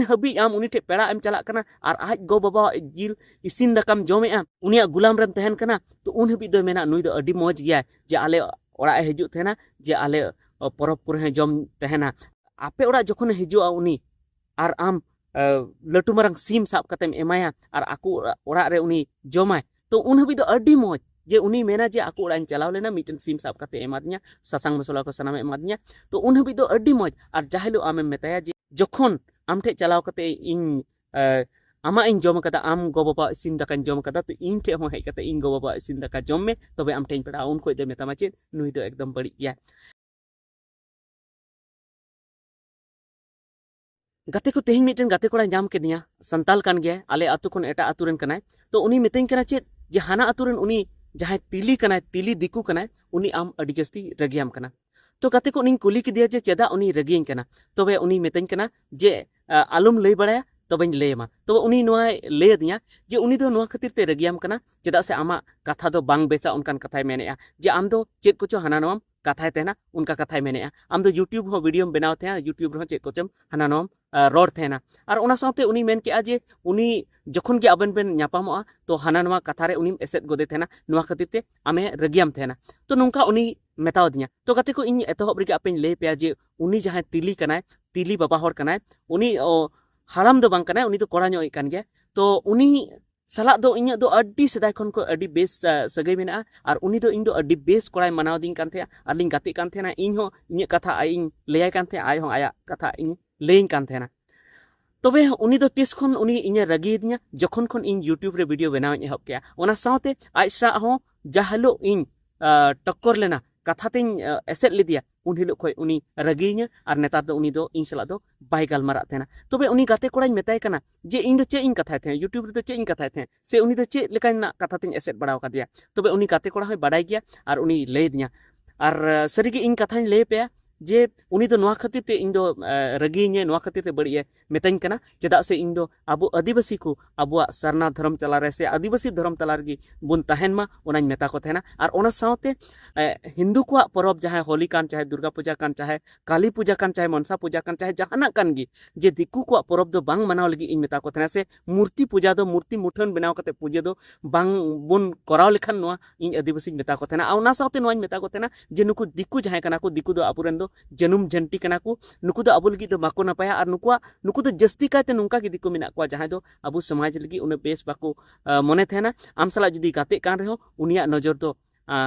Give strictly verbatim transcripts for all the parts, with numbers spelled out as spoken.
ᱦᱟᱹᱵᱤᱡ ᱟᱢ ᱩᱱᱤ ᱴᱷᱮᱱ ᱯᱮᱲᱟ ᱮᱢ ᱪᱟᱞᱟᱜ ᱠᱟᱱᱟ ᱟᱨ ᱟᱡ ᱜᱚ ᱵᱟᱵᱟᱣᱟᱜ ᱡᱤᱞ ᱤᱥᱤᱱ ᱫᱟᱠᱟᱢ ᱡᱚᱢᱮᱜᱼᱟ, ᱩᱱᱤᱭᱟᱜ ᱜᱩᱞᱟᱢ ᱨᱮᱢ ᱛᱟᱦᱮᱱ ᱠᱟᱱᱟ, ᱛᱚ ᱩᱱ ᱦᱟᱹᱵᱤᱡ ᱫᱚᱭ ᱢᱮᱱᱟ ᱱᱩᱭ ᱫᱚ ᱟᱹᱰᱤ ᱢᱚᱡᱽ ᱜᱮᱭᱟᱭ, ᱡᱮ ᱟᱞᱮ ᱚᱲᱟᱜ ᱮ ᱦᱤᱡᱩᱜ ᱛᱟᱦᱮᱱᱟ, ᱡᱮ ᱟᱞᱮ ᱯᱚᱨᱚᱵᱽ ᱠᱚᱨᱮ ᱦᱚᱸ ᱡᱚᱢ ᱛᱟᱦᱮᱱᱟ᱾ ᱟᱯᱮ ᱚᱲᱟᱜ ᱡᱚᱠᱷᱚᱱᱮ ᱦᱤᱡᱩᱜᱼᱟ ᱩᱱᱤ, ᱟᱨ ᱟᱢ ᱞᱟᱹᱴᱩ ᱢᱟᱨᱟᱝ ᱥᱤᱢ ᱥᱟᱵ ᱠᱟᱛᱮᱢ ᱮᱢᱟᱭᱟ ᱟᱨ ᱟᱠᱚ ᱚᱲᱟᱜ ᱨᱮ ᱩᱱᱤ ᱡᱚᱢᱟᱭ, ᱛᱚ ᱩᱱ ᱦᱟᱹᱵᱤᱡ ᱫᱚ ᱟᱹᱰᱤ ᱢᱚᱡᱽ, ᱡᱮ ᱩᱱᱤ ᱢᱮᱱᱟ ᱡᱮ ᱟᱠᱚ ᱚᱲᱟᱜ ᱤᱧ ᱪᱟᱞᱟᱣ ᱞᱮᱱᱟ, ᱢᱤᱫᱴᱮᱱ ᱥᱤᱢ ᱥᱟᱵ ᱠᱟᱛᱮ ᱮᱢᱟᱫᱤᱧᱟ, ᱥᱟᱥᱟᱝ ᱢᱚᱥᱞᱟ ᱠᱚ ᱥᱟᱱᱟᱢᱮ ᱮᱢᱟᱫᱤᱧᱟ, ᱛᱚ ᱩᱱ ᱦᱟᱹᱵᱤᱡ ᱫᱚ ᱟᱹᱰᱤ ᱢᱚᱡᱽ᱾ ᱟᱨ ᱡᱟᱦᱟᱸ ᱦᱤᱞᱳᱜ ᱟᱢᱮᱢ ᱢᱮᱛᱟᱭᱟ ᱡᱮ ᱡᱚᱠᱷᱚᱱ ᱟᱢ ᱴᱷᱮᱡ ᱪᱟᱞᱟᱣ ᱠᱟᱛᱮ ᱤᱧ ᱟᱢᱟᱜ ᱤᱧ ᱡᱚᱢ ᱠᱟᱫᱟ, ᱟᱢ ᱜᱚ ᱵᱟᱵᱟ ᱤᱥᱤᱱ ᱫᱟᱠᱟᱧ ᱡᱚᱢ ᱠᱟᱫᱟ, ᱛᱚ ᱤᱧ ᱴᱷᱮᱡ ᱦᱚᱸ ᱦᱮᱡ ᱠᱟᱛᱮ ᱤᱧ ᱜᱚ ᱵᱟᱵᱟ ᱤᱥᱤᱱ ᱫᱟᱠᱟ ᱡᱚᱢ ᱢᱮ, ᱛᱚᱵᱮ ᱟᱢ ᱴᱷᱮᱡ ᱤᱧ ᱯᱮᱲᱟᱜᱼᱟ, ᱩᱱ ᱠᱷᱚᱡ ᱫᱚ ᱢᱮᱛᱟᱢᱟ ᱪᱮᱫ, ᱱᱩᱭ ᱫᱚ ᱮᱠᱫᱚᱢ ᱵᱟᱹᱲᱤᱡ ᱜᱮᱭᱟ᱾ ᱜᱟᱛᱮ ᱠᱚ, ᱛᱮᱦᱮᱧ ᱢᱤᱫᱴᱮᱱ ᱜᱟᱛᱮ ᱠᱚᱲᱟᱭ ᱧᱟᱢ ᱠᱮᱫᱤᱧᱟ, ᱥᱟᱱᱛᱟᱞ ᱠᱟᱱ ᱜᱮᱭᱟᱭ, ᱟᱞᱮ ᱟᱛᱳ ᱠᱷᱚᱱ ᱮᱴᱟᱜ ᱟᱛᱳ ᱨᱮᱱ ᱠᱟᱱᱟᱭ᱾ ᱛᱚ ᱩᱱᱤ ᱢᱤᱛᱟᱹᱧ ᱠᱟᱱᱟ ᱪᱮᱫ, ᱡᱮ ᱦᱟᱱᱟ ᱟᱛᱳ ᱨᱮᱱ ᱩᱱᱤ ᱡᱟᱦᱟᱸᱭ ᱛᱤᱞᱤ ᱠᱟᱱᱟᱭ, ᱛᱤᱞᱤ ᱫᱤᱠᱩ ᱠᱟᱱᱟᱭ, ᱩᱱᱤ ᱟᱢ ᱟᱹᱰᱤ ᱡᱟᱹᱥᱛᱤ ᱨᱟᱹᱜᱤᱭᱟᱢ ᱠᱟᱱᱟ᱾ ᱛᱚ ᱜᱟᱛᱮ ᱠᱚ, ᱩᱱᱤᱧ ᱠᱩᱞᱤ ᱠᱮᱫᱮᱭᱟ ᱡᱮ ᱪᱮᱫᱟᱜ ᱩᱱᱤ ᱨᱟᱹᱜᱤᱭᱟᱹᱧ ᱠᱟᱱᱟ᱾ ᱛᱚᱵᱮ ᱩᱱᱤ ᱢᱤᱛᱟᱹᱧ ᱠᱟᱱᱟ ᱡᱮ ᱟᱞᱚᱢ ᱞᱟᱹᱭ ᱵᱟᱲᱟᱭᱟ, ᱛᱚᱵᱮᱧ ᱞᱟᱹᱭ ᱟᱢᱟ᱾ ᱛᱚᱵᱮ ᱩᱱᱤ ᱱᱚᱣᱟᱭ ᱞᱟᱹᱭ ᱟᱹᱫᱤᱧᱟ ᱡᱮ ᱩᱱᱤ ᱫᱚ ᱱᱚᱣᱟ ᱠᱷᱟᱹᱛᱤᱨ ᱛᱮ ᱨᱟᱹᱜᱤᱭᱟᱢ ᱠᱟᱱᱟ, ᱪᱮᱫᱟᱜ ᱥᱮ ᱟᱢᱟᱜ ᱠᱟᱛᱷᱟ ᱫᱚ ᱵᱟᱝ ᱵᱮᱥᱟ, ᱚᱱᱠᱟᱱ ᱠᱟᱛᱷᱟᱭ ᱢᱮᱱᱮᱜᱼᱟ, ᱡᱮ ᱟᱢ ᱫᱚ ᱪᱮᱫ ᱠᱚᱪᱚ ᱦᱟᱱᱟ ᱱᱚᱣᱟᱢ ᱠᱟᱛᱷᱟᱭ ᱛᱟᱦᱮᱱᱟ, ᱚᱱᱠᱟ ᱠᱟᱛᱷᱟᱭ ᱢᱮᱱᱮᱜᱼᱟ᱾ ᱟᱢ ᱫᱚ YouTube ᱦᱚᱸ ᱵᱷᱤᱰᱤᱭᱳᱢ ᱵᱮᱱᱟᱣ ᱛᱟᱦᱮᱸᱜᱼᱟ, YouTube ᱨᱮᱦᱚᱸ ᱪᱮᱫ ᱠᱚᱪᱚᱢ ᱦᱟᱱᱟ ᱱᱚᱣᱟᱢ ᱨᱚᱲ ᱛᱟᱦᱮᱱᱟ᱾ ᱟᱨ ᱚᱱᱟ ᱥᱟᱶᱛᱮ ᱩᱱᱤ ᱢᱮᱱ ᱠᱮᱜᱼᱟ ᱡᱮ ᱩᱱᱤ ᱡᱚᱠᱷᱚᱱ ᱜᱮ ᱟᱵᱮᱱ ᱵᱮᱱ ᱧᱟᱯᱟᱢᱚᱜᱼᱟ, ᱛᱚ ᱦᱟᱱᱟ ᱱᱚᱣᱟ ᱠᱟᱛᱷᱟ ᱨᱮ ᱩᱱᱤᱢ ᱮᱥᱮᱫ ᱜᱚᱫᱮ ᱛᱟᱦᱮᱱᱟ, ᱱᱚᱣᱟ ᱠᱷᱟᱹᱛᱤᱨ ᱛᱮ ᱟᱢᱮ ᱨᱟᱹᱜᱤᱭᱟᱢ ᱛᱟᱦᱮᱱᱟ᱾ ᱛᱚ ᱱᱚᱝᱠᱟ ᱩᱱᱤ ᱢᱮᱛᱟᱣ ᱫᱤᱧᱟ᱾ ᱛᱚ ᱜᱟᱛᱮ ᱠᱚ, ᱤᱧ ᱮᱛᱚᱦᱚᱵ ᱨᱮᱜᱮ ᱟᱯᱮᱧ ᱞᱟᱹᱭ ᱯᱮᱭᱟ ᱡᱮ ᱩᱱᱤ ᱡᱟᱦᱟᱸᱭ ᱛᱤᱞᱤ ᱠᱟᱱᱟᱭ, ᱛᱤᱞᱤ ᱵᱟᱵᱟ ᱦᱚᱲ ᱠᱟᱱᱟᱭ, ᱩᱱᱤ ᱦᱟᱲᱟᱢ ᱫᱚ ᱵᱟᱝ ᱠᱟᱱᱟᱭ, ᱩᱱᱤ ᱫᱚ ᱠᱚᱲᱟ ᱧᱚᱜ ᱤᱡ ᱠᱟᱱ ᱜᱮᱭᱟ᱾ ᱛᱚ ᱩᱱᱤ ᱥᱟᱞᱟᱜ ᱫᱚ ᱤᱧᱟᱹᱜ ᱫᱚ ᱟᱹᱰᱤ ᱥᱮᱫᱟᱭ ᱠᱷᱚᱱ ᱠᱚ ᱟᱹᱰᱤ ᱵᱮᱥ ᱥᱟᱹᱜᱟᱹᱭ ᱢᱮᱱᱟᱜᱼᱟ᱾ ᱟᱨ ᱩᱱᱤ ᱫᱚ ᱤᱧ ᱫᱚ ᱟᱹᱰᱤ ᱵᱮᱥ ᱠᱚᱲᱟᱭ ᱢᱟᱱᱟᱣ ᱫᱤᱧ ᱠᱟᱱ ᱛᱟᱦᱮᱸᱜᱼᱟ, ᱟᱨ ᱞᱤᱧ ᱜᱟᱛᱮᱜ ᱠᱟᱱ ᱛᱟᱦᱮᱱᱟ᱾ ᱤᱧ ᱦᱚᱸ ᱤᱧᱟᱹᱜ ᱠᱟᱛᱷᱟ ᱟᱡ ᱤᱧ ᱞᱟᱹᱭᱟᱭ ᱠᱟᱱ ᱛᱟᱦᱮᱸᱜᱼᱟ, ᱟᱡ ᱦᱚᱸ ᱟᱭᱟᱜ ᱠᱟᱛᱷᱟ ᱤᱧ ᱞᱟᱹᱭᱟᱹᱧ ᱠᱟᱱ ᱛᱟᱦᱮᱱᱟ᱾ ᱛᱚᱵᱮ ᱩᱱᱤ ᱫᱚ ᱛᱤᱥ ᱠᱷᱚᱱ ᱩᱱᱤ ᱤᱧᱮ ᱨᱟᱹᱜᱤᱭᱮᱫᱤᱧᱟ, ᱡᱚᱠᱷᱚᱱ ᱠᱷᱚᱱ ᱤᱧ YouTube ᱨᱮ ᱵᱷᱤᱰᱤᱭᱳ ᱵᱮᱱᱟᱣ ᱤᱧ ᱮᱦᱚᱵ ᱠᱮᱜᱼᱟ᱾ ᱚᱱᱟ ᱥᱟᱶᱛᱮ ᱟᱡ ᱥᱟᱶ ᱦᱚᱸ ᱡᱟ ᱦᱤᱞᱳᱜ ᱤᱧ ᱴᱚᱠᱠᱚᱨ ᱞᱮᱱᱟ, ᱠᱟᱛᱷᱟ ᱛᱮᱧ ᱮᱥᱮᱫ ᱞᱮᱫᱮᱭᱟ, ᱩᱱ ᱦᱤᱞᱳᱜ ᱠᱷᱚᱱ ᱩᱱᱤ ᱨᱟᱹᱜᱤᱭᱤᱧᱟ᱾ ᱟᱨ ᱱᱮᱛᱟᱨ ᱫᱚ ᱩᱱᱤ ᱫᱚ ᱤᱧ ᱥᱟᱞᱟᱜ ᱫᱚ ᱵᱟᱭ ᱜᱟᱞᱢᱟᱨᱟᱜ ᱛᱟᱦᱮᱱᱟ᱾ ᱛᱚᱵᱮ ᱩᱱᱤ ᱜᱟᱛᱮ ᱠᱚᱲᱟᱧ ᱢᱮᱛᱟᱭ ᱠᱟᱱᱟ ᱡᱮ ᱤᱧ ᱫᱚ ᱪᱮᱫ ᱤᱧ ᱠᱟᱛᱷᱟᱭ ᱛᱟᱦᱮᱸᱫ, YouTube ᱨᱮᱫᱚ ᱪᱮᱫ ᱤᱧ ᱠᱟᱛᱷᱟᱭ ᱛᱟᱦᱮᱸᱫ, ᱥᱮ ᱩᱱᱤ ᱫᱚ ᱪᱮᱫ ᱞᱮᱠᱟᱱᱟᱜ ᱠᱟᱛᱷᱟ ᱛᱤᱧ ᱮᱥᱮᱫ ᱵᱟᱲᱟ ᱟᱠᱟᱫᱮᱭᱟ᱾ ᱛᱚᱵᱮ ᱩᱱᱤ ᱜᱟᱛᱮ ᱠᱚᱲᱟ ᱦᱚᱸᱭ ᱵᱟᱰᱟᱭ ᱜᱮᱭᱟ ᱟᱨ ᱩᱱᱤ ᱞᱟᱹᱭ ᱟᱹᱫᱤᱧᱟ᱾ ᱟᱨ ᱥᱟᱹᱨᱤᱜᱮ ᱤᱧ ᱠᱟᱛᱷᱟᱧ ᱞᱟᱹᱭ ᱟᱯᱮᱭᱟ, ᱡᱮ ᱩᱱᱤ ᱫᱚ ᱱᱚᱣᱟ ᱠᱷᱟᱹᱛᱤᱨ ᱛᱮ ᱤᱧ ᱫᱚ ᱨᱟᱹᱜᱤᱭᱤᱧᱟᱹ, ᱱᱚᱣᱟ ᱠᱷᱟᱹᱛᱤᱨ ᱛᱮ ᱵᱟᱹᱲᱤᱡ ᱮ ᱢᱤᱛᱟᱹᱧ ᱠᱟᱱᱟ, ᱪᱮᱫᱟᱜ ᱥᱮ ᱤᱧ ᱫᱚ ᱟᱵᱚ ᱟᱹᱫᱤᱵᱟᱹᱥᱤ ᱠᱚ ᱟᱵᱚᱣᱟᱜ ᱥᱟᱨᱱᱟ ᱫᱷᱚᱨᱚᱢ ᱛᱟᱞᱟᱨᱮ ᱥᱮ ᱟᱹᱫᱤᱵᱟᱹᱥᱤ ᱫᱷᱚᱨᱚᱢ ᱛᱟᱞᱟ ᱨᱮᱜᱮ ᱵᱚᱱ ᱛᱟᱦᱮᱱ ᱢᱟ, ᱚᱱᱟᱧ ᱢᱮᱛᱟ ᱠᱚ ᱛᱟᱦᱮᱱᱟ᱾ ᱟᱨ ᱚᱱᱟ ᱥᱟᱶᱛᱮ ᱦᱤᱱᱫᱩ ᱠᱚᱣᱟᱜ ᱯᱚᱨᱚᱵᱽ, ᱡᱟᱦᱟᱸᱭ ᱦᱳᱞᱤ ᱠᱟᱱ, ᱪᱟᱦᱮ ᱫᱩᱨᱜᱟ ᱯᱩᱡᱟ ᱠᱟᱱ, ᱪᱟᱦᱮ ᱠᱟᱞᱤ ᱯᱩᱡᱟ ᱠᱟᱱ, ᱪᱟᱦᱮ ᱢᱚᱱᱥᱟ ᱯᱩᱡᱟ ᱠᱟᱱ, ᱪᱟᱦᱮ ᱡᱟᱦᱟᱱᱟᱜ ᱠᱟᱱ ᱜᱮ, ᱡᱮ ᱫᱤᱠᱩ ᱠᱚᱣᱟᱜ ᱯᱚᱨᱚᱵᱽ ᱫᱚ ᱵᱟᱝ ᱢᱟᱱᱟᱣ ᱞᱟᱹᱜᱤᱫ ᱤᱧ ᱢᱮᱛᱟ ᱠᱚ ᱛᱟᱦᱮᱱᱟ, ᱥᱮ ᱢᱩᱨᱛᱤ ᱯᱩᱡᱟ ᱫᱚ, ᱢᱩᱨᱛᱤ ᱢᱩᱴᱷᱟᱹᱱ ᱵᱮᱱᱟᱣ ᱠᱟᱛᱮ ᱯᱩᱡᱟᱹ ᱫᱚ ᱵᱟᱝ ᱵᱚᱱ ᱠᱚᱨᱟᱣ ᱞᱮᱠᱷᱟᱱ, ᱱᱚᱣᱟ ᱤᱧ ᱟᱹᱫᱤᱵᱟᱹᱥᱤᱧ ᱢᱮᱛᱟ ᱠᱚ ᱛᱟᱦᱮᱱᱟ᱾ ᱟᱨ ᱚᱱᱟ ᱥᱟᱶᱛᱮ ᱱᱚᱣᱟᱧ ᱢᱮᱛᱟ ᱠᱚ ᱛᱟᱦᱮᱱᱟ ᱡᱮ ᱱᱩᱠᱩ ᱫᱤᱠᱩ ᱡᱟᱦᱟᱸᱭ ᱠᱟᱱᱟ ᱠᱚ, ᱫᱤᱠᱩ ᱫᱚ ᱟᱵᱚᱨᱮᱱ ᱫᱚ ᱡᱟᱹᱱᱩᱢ ᱡᱷᱟᱹᱱᱴᱤ ᱠᱟᱱᱟ ᱠᱚ, ᱱᱩᱠᱩ ᱫᱚ ᱟᱵᱚ ᱞᱟᱹᱜᱤᱫ ᱫᱚ ᱵᱟᱠᱚ ᱱᱟᱯᱟᱭᱟ᱾ ᱟᱨ ᱱᱩᱠᱩᱣᱟᱜ, ᱱᱩᱠᱩ ᱫᱚ ᱡᱟᱹᱥᱛᱤ ᱠᱟᱭᱛᱮ ᱱᱚᱝᱠᱟ ᱜᱮ ᱫᱤᱠᱩ ᱢᱮᱱᱟᱜ ᱠᱚᱣᱟ, ᱡᱟᱦᱟᱸᱭ ᱫᱚ ᱟᱵᱚ ᱥᱚᱢᱟᱡᱽ ᱞᱟᱹᱜᱤᱫ ᱩᱱᱟᱹᱜ ᱵᱮᱥ ᱵᱟᱠᱚ ᱢᱚᱱᱮ ᱛᱟᱦᱮᱱᱟ᱾ ᱟᱢ ᱥᱟᱞᱟᱜ ᱡᱩᱫᱤ ᱜᱟᱛᱮᱜ ᱠᱟᱱ ᱨᱮᱦᱚᱸ, ᱩᱱᱤᱭᱟᱜ ᱱᱚᱡᱚᱨ ᱫᱚ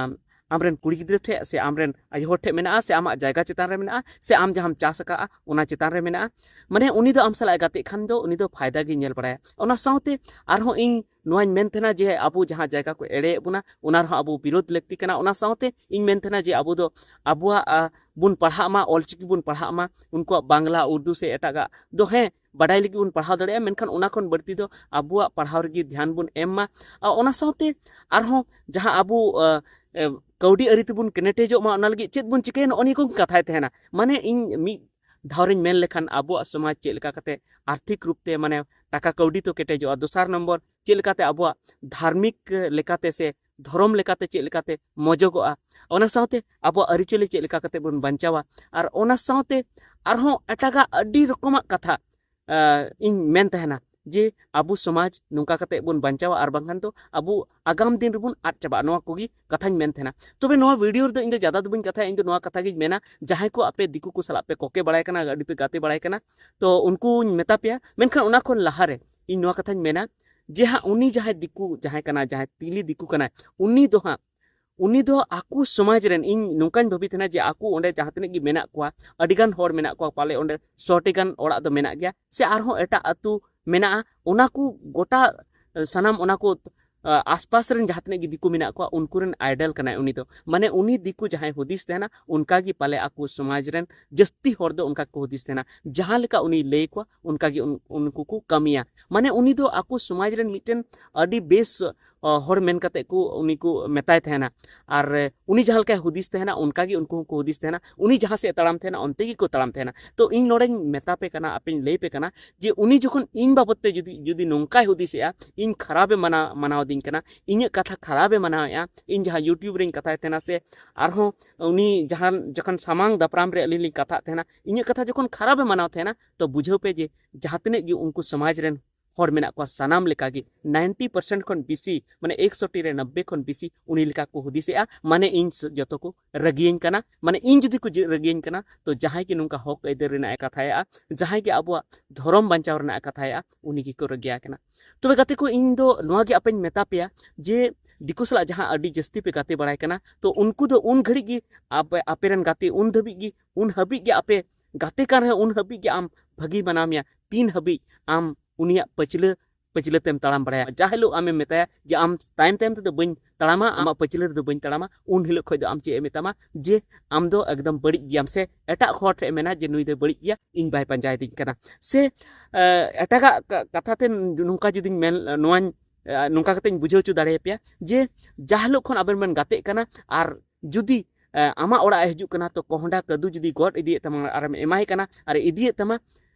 ᱟᱢᱨᱮᱱ ᱠᱩᱲᱤ ᱜᱤᱫᱽᱨᱟᱹ ᱴᱷᱮᱱ ᱥᱮ ᱟᱢᱨᱮᱱ ᱟᱭᱳ ᱦᱚᱲ ᱴᱷᱮᱱ ᱢᱮᱱᱟᱜᱼᱟ, ᱥᱮ ᱟᱢᱟᱜ ᱡᱟᱭᱜᱟ ᱪᱮᱛᱟᱱ ᱨᱮ ᱢᱮᱱᱟᱜᱼᱟ, ᱥᱮ ᱟᱢ ᱡᱟᱦᱟᱸᱢ ᱪᱟᱥ ᱟᱠᱟᱫᱼᱟ ᱚᱱᱟ ᱪᱮᱛᱟᱱ ᱨᱮ ᱢᱮᱱᱟᱜᱼᱟ᱾ ᱢᱟᱱᱮ ᱩᱱᱤ ᱫᱚ ᱟᱢ ᱥᱟᱞᱟᱜ ᱮ ᱜᱟᱛᱮᱜ ᱠᱷᱟᱱ ᱫᱚ ᱩᱱᱤ ᱫᱚ ᱯᱷᱟᱭᱫᱟ ᱜᱮᱭ ᱧᱮᱞ ᱵᱟᱲᱟᱭᱟ᱾ ᱚᱱᱟ ᱥᱟᱶᱛᱮ ᱟᱨᱦᱚᱸ ᱤᱧ ᱱᱚᱣᱟᱧ ᱢᱮᱱ ᱛᱟᱦᱮᱱᱟ ᱡᱮ ᱟᱵᱚ ᱡᱟᱦᱟᱸ ᱡᱟᱭᱜᱟ ᱠᱚ ᱮᱲᱮᱭᱮᱫ ᱵᱚᱱᱟ, ᱚᱱᱟ ᱨᱮᱦᱚᱸ ᱟᱵᱚ ᱵᱤᱨᱳᱫᱷ ᱞᱟᱹᱠᱛᱤ ᱠᱟᱱᱟ᱾ ᱚᱱᱟ ᱥᱟᱶᱛᱮ ᱤᱧ ᱢᱮᱱ ᱛᱟᱦᱮᱱᱟ ᱡᱮ ᱟᱵᱚ ᱫᱚ ᱟᱵᱚᱣᱟᱜ ᱵᱚᱱ ᱯᱟᱲᱦᱟᱜ ᱢᱟ, ᱚᱞᱪᱤᱠᱤ ᱵᱚᱱ ᱯᱟᱲᱦᱟᱜ ᱢᱟ᱾ ᱩᱱᱠᱩᱣᱟᱜ ᱵᱟᱝᱞᱟ, ᱩᱨᱫᱩ ᱥᱮ ᱮᱴᱟᱜᱟᱜ ᱫᱚ ᱦᱮᱸ ᱵᱟᱰᱟᱭ ᱞᱟᱹᱜᱤᱫ ᱵᱚᱱ ᱯᱟᱲᱦᱟᱣ ᱫᱟᱲᱮᱭᱟᱜᱼᱟ, ᱢᱮᱱᱠᱷᱟᱱ ᱚᱱᱟ ᱠᱷᱚᱱ ᱵᱟᱹᱲᱛᱤ ᱫᱚ ᱟᱵᱚᱣᱟᱜ ᱯᱟᱲᱦᱟᱣ ᱨᱮᱜᱮ ᱫᱷᱮᱭᱟᱱ ᱵᱚᱱ ᱮᱢ ᱢᱟ᱾ ᱟᱨ ᱚᱱᱟ ᱥᱟᱶᱛᱮ ᱟᱨᱦᱚᱸ ᱡᱟᱦᱟᱸ ᱟᱵᱚ ᱠᱟᱹᱣᱰᱤ ᱟᱹᱨᱤ ᱛᱮᱵᱚᱱ ᱠᱮᱱᱮᱴᱮᱡᱚᱜ ᱢᱟ, ᱚᱱᱟ ᱞᱟᱹᱜᱤᱫ ᱪᱮᱫ ᱵᱚᱱ ᱪᱤᱠᱟᱹᱭᱟ, ᱱᱚᱜᱼᱚ ᱱᱤᱭᱟᱹ ᱠᱚ ᱠᱟᱛᱷᱟᱭ ᱛᱟᱦᱮᱱᱟ᱾ ᱢᱟᱱᱮ ᱤᱧ ᱢᱤᱫ ᱫᱷᱟᱣ ᱨᱤᱧ ᱢᱮᱱ ᱞᱮᱠᱷᱟᱱ ᱟᱵᱚᱣᱟᱜ ᱥᱚᱢᱟᱡᱽ ᱪᱮᱫ ᱞᱮᱠᱟ ᱠᱟᱛᱮ ᱟᱨᱛᱷᱤᱠ ᱨᱩᱯ ᱛᱮ ᱢᱟᱱᱮ ᱴᱟᱠᱟ ᱠᱟᱹᱣᱰᱤ ᱛᱚ ᱠᱮᱴᱮᱡᱚᱜᱼᱟ, ᱫᱚᱥᱟᱨ ᱱᱚᱢᱵᱚᱨ ᱪᱮᱫ ᱞᱮᱠᱟᱛᱮ ᱟᱵᱚᱣᱟᱜ ᱫᱷᱟᱨᱢᱤᱠ ᱞᱮᱠᱟᱛᱮ ᱥᱮ ᱫᱷᱚᱨᱚᱢ ᱞᱮᱠᱟᱛᱮ ᱪᱮᱫ ᱞᱮᱠᱟᱛᱮ ᱢᱚᱡᱚᱜᱚᱜᱼᱟ, ᱚᱱᱟ ᱥᱟᱶᱛᱮ ᱟᱵᱚᱣᱟᱜ ᱟᱹᱨᱤᱪᱟᱹᱞᱤ ᱪᱮᱫ ᱞᱮᱠᱟ ᱠᱟᱛᱮ ᱵᱚᱱ ᱵᱟᱧᱪᱟᱣᱟ, ᱟᱨ ᱚᱱᱟ ᱥᱟᱶᱛᱮ ᱟᱨᱦᱚᱸ ᱮᱴᱟᱜᱟᱜ ᱟᱹᱰᱤ ᱨᱚᱠᱚᱢᱟᱜ ᱠᱟᱛᱷᱟ ᱤᱧ ᱢᱮᱱ ᱛᱟᱦᱮᱱᱟ ᱡᱮ ᱟᱵᱚ ᱥᱚᱢᱟᱡᱽ ᱱᱚᱝᱠᱟ ᱠᱟᱛᱮ ᱵᱚᱱ ᱵᱟᱧᱪᱟᱣᱟ, ᱟᱨ ᱵᱟᱝᱠᱷᱟᱱ ᱫᱚ ᱟᱵᱚ ᱟᱜᱟᱢ ᱫᱤᱱ ᱨᱮᱵᱚᱱ ᱟᱫ ᱪᱟᱵᱟᱜᱼᱟ᱾ ᱱᱚᱣᱟ ᱠᱚᱜᱮ ᱠᱟᱛᱷᱟᱧ ᱢᱮᱱ ᱛᱟᱦᱮᱱᱟ᱾ ᱛᱚᱵᱮ ᱱᱚᱣᱟ ᱵᱷᱤᱰᱤᱭᱳ ᱨᱮᱫᱚ ᱤᱧ ᱫᱚ ᱡᱟᱫᱟ ᱫᱚ ᱵᱟᱹᱧ ᱠᱟᱛᱷᱟᱭᱟ, ᱤᱧ ᱫᱚ ᱱᱚᱣᱟ ᱠᱟᱛᱷᱟ ᱜᱤᱧ ᱢᱮᱱᱟ, ᱡᱟᱦᱟᱸᱭ ᱠᱚ ᱟᱯᱮ ᱫᱤᱠᱩ ᱠᱚ ᱥᱟᱞᱟᱜ ᱯᱮ ᱠᱚᱠᱮ ᱵᱟᱲᱟᱭ ᱠᱟᱱᱟ, ᱟᱹᱰᱤ ᱯᱮ ᱜᱟᱛᱮ ᱵᱟᱲᱟᱭ ᱠᱟᱱᱟ, ᱛᱚ ᱩᱱᱠᱩᱧ ᱢᱮᱛᱟ ᱯᱮᱭᱟ᱾ ᱢᱮᱱᱠᱷᱟᱱ ᱚᱱᱟ ᱠᱷᱚᱱ ᱞᱟᱦᱟᱨᱮ ᱤᱧ ᱱᱚᱣᱟ ᱠᱟᱛᱷᱟᱧ ᱢᱮᱱᱟ ᱡᱮ ᱦᱟᱸᱜ ᱩᱱᱤ ᱡᱟᱦᱟᱸᱭ ᱫᱤᱠᱩ ᱡᱟᱦᱟᱸᱭ ᱠᱟᱱᱟᱭ, ᱡᱟᱦᱟᱸᱭ ᱛᱤᱞᱤ ᱫᱤᱠᱩ ᱠᱟᱱᱟᱭ, ᱩᱱᱤ ᱫᱚ ᱦᱟᱸᱜ ᱩᱱᱤ ᱫᱚ ᱟᱠᱚ ᱥᱚᱢᱟᱡᱽ ᱨᱮᱱ, ᱤᱧ ᱱᱚᱝᱠᱟᱧ ᱵᱷᱟᱹᱵᱤ ᱛᱟᱦᱮᱱᱟ ᱡᱮ ᱟᱠᱚ ᱚᱸᱰᱮ ᱡᱟᱦᱟᱸ ᱛᱤᱱᱟᱹᱜ ᱜᱮ ᱢᱮᱱᱟᱜ ᱠᱚᱣᱟ, ᱟᱹᱰᱤᱜᱟᱱ ᱦᱚᱲ ᱢᱮᱱᱟᱜ ᱠᱚᱣᱟ, ᱯᱟᱞᱮ ᱚᱸᱰᱮ ᱥᱚ ᱴᱤ ᱜᱟᱱ ᱚᱲᱟᱜ ᱫᱚ ᱢᱮᱱᱟᱜ ᱜᱮᱭᱟ, ᱥᱮ ᱟᱨᱦᱚᱸ ᱮᱴᱟᱜ ᱟᱹᱛᱩ ᱢᱮᱱᱟᱜᱼᱟ, ᱚᱱᱟ ᱠᱚ ᱜᱚᱴᱟ ᱥᱟᱱᱟᱢ ᱚᱱᱟ ᱠᱚ ᱟᱥᱯᱟᱥ ᱨᱮᱱ ᱡᱟᱦᱟᱸ ᱛᱤᱱᱟᱹᱜ ᱜᱮ ᱫᱤᱠᱩ ᱢᱮᱱᱟᱜ ᱠᱚᱣᱟ, ᱩᱱᱠᱩ ᱨᱮᱱ ᱟᱭᱰᱚᱞ ᱠᱟᱱᱟᱭ ᱩᱱᱤ ᱫᱚ᱾ ᱢᱟᱱᱮ ᱩᱱᱤ ᱫᱤᱠᱩ ᱡᱟᱦᱟᱸᱭ ᱦᱩᱫᱤᱥ ᱛᱟᱦᱮᱱᱟ, ᱚᱱᱠᱟ ᱜᱮ ᱯᱟᱞᱮ ᱟᱠᱚ ᱥᱚᱢᱟᱡᱽ ᱨᱮᱱ ᱡᱟᱹᱥᱛᱤ ᱦᱚᱲ ᱫᱚ ᱚᱱᱠᱟ ᱠᱚ ᱦᱩᱫᱤᱥ ᱛᱟᱦᱮᱱᱟ᱾ ᱡᱟᱦᱟᱸ ᱞᱮᱠᱟ ᱩᱱᱤ ᱞᱟᱹᱭ ᱠᱚᱣᱟ, ᱚᱱᱠᱟ ᱜᱮ ᱩᱱ- ᱩᱱᱠᱩ ᱠᱚ ᱠᱟᱹᱢᱤᱭᱟ᱾ ᱢᱟᱱᱮ ᱩᱱᱤ ᱫᱚ ᱟᱠᱚ ᱥᱚᱢᱟᱡᱽ ᱨᱮᱱ ᱢᱤᱫᱴᱮᱱ ᱟᱹᱰᱤ ᱵᱮᱥ ᱚ, ᱦᱚᱲ ᱢᱮᱱ ᱠᱟᱛᱮ ᱠᱚ, ᱩᱱᱤ ᱠᱚ ᱢᱮᱛᱟᱭ ᱛᱟᱦᱮᱱᱟ᱾ ᱟᱨ, ᱮ, ᱩᱱᱤ ᱡᱟᱦᱟᱸ ᱞᱮᱠᱟᱭ ᱦᱩᱫᱤᱥ ᱛᱟᱦᱮᱱᱟ, ᱚᱱᱠᱟ ᱜᱮ ᱩᱱᱠᱩ ᱦᱚᱸᱠᱚ ᱦᱩᱫᱤᱥ ᱛᱟᱦᱮᱱᱟ᱾ ᱩᱱᱤ ᱡᱟᱦᱟᱸ ᱥᱮᱫ ᱮ ᱛᱟᱲᱟᱢ ᱛᱟᱦᱮᱱᱟ, ᱚᱱᱛᱮ ᱜᱮᱠᱚ ᱛᱟᱲᱟᱢ ᱛᱟᱦᱮᱱᱟ᱾ ᱛᱚ, ᱤᱧ ᱱᱚᱰᱮᱧ ᱢᱮᱛᱟ ᱯᱮ ᱠᱟᱱᱟ, ᱟᱯᱮᱧ ᱞᱟᱹᱭ ᱯᱮ ᱠᱟᱱᱟ, ᱡᱮ ᱩᱱᱤ ᱡᱚᱠᱷᱚᱱ ᱤᱧ ᱵᱟᱵᱚᱫ ᱛᱮ ᱡᱩᱫᱤ, ᱡᱩᱫᱤ ᱱᱚᱝᱠᱟᱭ ᱦᱩᱫᱤᱥᱮᱜᱼᱟ, ᱤᱧ ᱠᱷᱟᱨᱟᱯᱮ ᱢᱟᱱᱟᱣ, ᱢᱟᱱᱟᱣ ᱫᱤᱧ ᱠᱟᱱᱟ, ᱤᱧᱟᱹᱜ ᱠᱟᱛᱷᱟ ᱠᱷᱟᱨᱟᱯᱮ ᱢᱟᱱᱟᱣᱮᱜᱼᱟ, ᱤᱧ ᱡᱟᱦᱟᱸ YouTube ᱨᱮᱧ ᱠᱟᱛᱷᱟᱭ ᱛᱟᱦᱮᱱᱟ, ᱥᱮ ᱟᱨᱦᱚᱸ ᱩᱱᱤ ᱡᱟᱦᱟᱸ ᱡᱚᱠᱷᱚᱱ ᱥᱟᱢᱟᱝ ᱫᱟᱯᱨᱟᱢ ᱨᱮ ᱟᱹᱞᱤᱧ ᱞᱤᱧ ᱠᱟᱛᱷᱟᱜ ᱛᱟᱦᱮᱱᱟ, ᱤᱧᱟᱹᱜ ᱠᱟᱛᱷᱟ ᱡᱚᱠᱷᱚᱱ ᱠᱷᱟᱨᱟᱯᱮ ᱢᱟᱱᱟᱣ ᱛᱟᱦᱮᱱᱟ, ᱛᱚ, ᱵᱩᱡᱷᱟᱹᱣ ᱯᱮ ᱡᱮ ᱡᱟᱦᱟᱸ ᱛᱤᱱᱟᱹᱜ ᱜᱮ ᱩᱱᱠᱩ ᱥᱚᱢᱟᱡᱽ ᱨᱮᱱ ᱦᱚᱲ ᱢᱮᱱᱟᱜ ᱠᱚᱣᱟ, ᱥᱟᱱᱟᱢ ᱞᱮᱠᱟᱜᱮ ninety percent ᱠᱷᱚᱱ ᱵᱮᱥᱤ, ᱢᱟᱱᱮ ᱮᱠᱥᱚ ᱴᱤ ᱨᱮ ᱱᱚᱵᱵᱳᱭ ᱠᱷᱚᱱ ᱵᱮᱥᱤ ᱩᱱᱤ ᱞᱮᱠᱟ ᱠᱚ ᱦᱩᱫᱤᱥᱮᱜᱼᱟ᱾ ᱢᱟᱱᱮ ᱤᱧ ᱥ-, ᱡᱚᱛᱚ ᱠᱚ ᱨᱟᱹᱜᱤᱭᱟᱹᱧ ᱠᱟᱱᱟ, ᱢᱟᱱᱮ ᱤᱧ ᱡᱩᱫᱤ ᱠᱚ ᱡᱮ-, ᱨᱟᱹᱜᱤᱭᱟᱹᱧ ᱠᱟᱱᱟ, ᱛᱚ ᱡᱟᱦᱟᱸᱭ ᱜᱮ ᱱᱚᱝᱠᱟ ᱦᱚᱠ ᱟᱹᱭᱫᱟᱹᱨ ᱨᱮᱱᱟᱜ ᱮ ᱠᱟᱛᱷᱟᱭᱮᱜᱼᱟ, ᱡᱟᱦᱟᱸᱭ ᱜᱮ ᱟᱵᱚᱣᱟᱜ ᱫᱷᱚᱨᱚᱢ ᱵᱟᱧᱪᱟᱣ ᱨᱮᱱᱟᱜ ᱮ ᱠᱟᱛᱷᱟᱭᱮᱜᱼᱟ, ᱩᱱᱤ ᱜᱮᱠᱚ ᱨᱟᱹᱜᱤᱭᱟ ᱠᱟᱱᱟ᱾ ᱛᱚᱵᱮ ᱜᱟᱛᱮ ᱠᱚ, ᱤᱧ ᱫᱚ ᱱᱚᱣᱟ ᱜᱮ ᱟᱯᱮᱧ ᱢᱮᱛᱟ ᱯᱮᱭᱟ ᱡᱮ ᱫᱤᱠᱩ ᱥᱟᱞᱟᱜ ᱡᱟᱦᱟᱸ ᱟᱹᱰᱤ ᱡᱟᱹᱥᱛᱤ ᱯᱮ ᱜᱟᱛᱮ ᱵᱟᱲᱟᱭ ᱠᱟᱱᱟ, ᱛᱚ ᱩᱱᱠᱩ ᱫᱚ ᱩᱱ ᱜᱷᱟᱹᱲᱤᱡ ᱜᱮ ᱟᱯᱮ, ᱟᱯᱮ ᱨᱮᱱ ᱜᱟᱛᱮ ᱩᱱ ᱫᱷᱟᱹᱵᱤᱡ ᱜᱮ, ᱩᱱ ᱦᱟᱹᱵᱤᱡ ᱜᱮ ᱟᱯᱮ ᱜᱟᱛᱮ ᱠᱟᱱ ᱨᱮᱦᱚᱸ ᱩᱱ ᱦᱟᱹᱵᱤᱡ ᱜᱮ ᱟᱢ ᱵᱷᱟᱹᱜᱤ ᱢᱟᱱᱟᱣ ᱢᱮᱭᱟ, ᱛᱤᱱ ᱦᱟᱹᱵᱤᱡ ᱟᱢ ᱩᱱᱤᱭᱟᱜ ᱯᱟᱹᱪᱷᱞᱟᱹ, ᱯᱟᱹᱪᱷᱞᱟᱹ ᱛᱮᱢ ᱛᱟᱲᱟᱢ ᱵᱟᱲᱟᱭᱟ᱾ ᱡᱟ ᱦᱤᱞᱳᱜ ᱟᱢᱮᱢ ᱢᱮᱛᱟᱭᱟ ᱡᱮ ᱟᱢ ᱛᱟᱭᱚᱢ ᱛᱟᱭᱚᱢ ᱛᱮᱫᱚ ᱵᱟᱹᱧ ᱛᱟᱲᱟᱢᱟ, ᱟᱢᱟᱜ ᱯᱟᱹᱪᱷᱞᱟᱹ ᱨᱮᱫᱚ ᱵᱟᱹᱧ ᱛᱟᱲᱟᱢᱟ, ᱩᱱ ᱦᱤᱞᱳᱜ ᱠᱷᱚᱡ ᱫᱚ ᱟᱢ ᱪᱮᱫ ᱮ ᱢᱮᱛᱟᱢᱟ ᱡᱮ ᱟᱢ ᱫᱚ ᱮᱠᱫᱚᱢ ᱵᱟᱹᱲᱤᱡ ᱜᱮᱭᱟᱢ, ᱥᱮ ᱮᱴᱟᱜ ᱦᱚᱲ ᱴᱷᱮᱱ ᱮ ᱢᱮᱱᱟ ᱡᱮ ᱱᱩᱭ ᱫᱚᱭ ᱵᱟᱹᱲᱤᱡ ᱜᱮᱭᱟ, ᱤᱧ ᱵᱟᱭ ᱯᱟᱸᱡᱟᱭᱮᱫᱤᱧ ᱠᱟᱱᱟ, ᱥᱮ, ᱮ, ᱮᱴᱟᱜᱟᱜ ᱠᱟ-, ᱠᱟᱛᱷᱟ ᱛᱮ ᱱᱚᱝᱠᱟ ᱡᱩᱫᱤᱧ ᱢᱮᱱ, ᱱᱚᱣᱟᱧ, ᱮ, ᱱᱚᱝᱠᱟ ᱠᱟᱛᱮᱧ ᱵᱩᱡᱷᱟᱹᱣ ᱦᱚᱪᱚ ᱫᱟᱲᱮᱭᱟᱯᱮᱭᱟ ᱡᱮ ᱡᱟ ᱦᱤᱞᱳᱜ ᱠᱷᱚᱱ ᱟᱵᱮᱱ ᱵᱮᱱ ᱜᱟᱛᱮᱜ ᱠᱟᱱᱟ ᱟᱨ ᱡᱩᱫᱤ, ᱮ, ᱟᱢᱟᱜ ᱚᱲᱟᱜ ᱮ ᱦᱤᱡᱩᱜ ᱠᱟᱱᱟ, ᱛᱚ ᱠᱚᱸᱦᱰᱟ ᱠᱟᱹᱫᱩ ᱡᱩᱫᱤ ᱜᱚᱫ ᱤᱫᱤᱭᱮᱫ ᱛᱟᱢᱟ ᱟᱨᱮᱢ ᱮᱢᱟᱭ ᱠᱟᱱᱟ ᱟᱨ ᱤᱫᱤᱭᱮᱫ ᱛᱟᱢᱟ,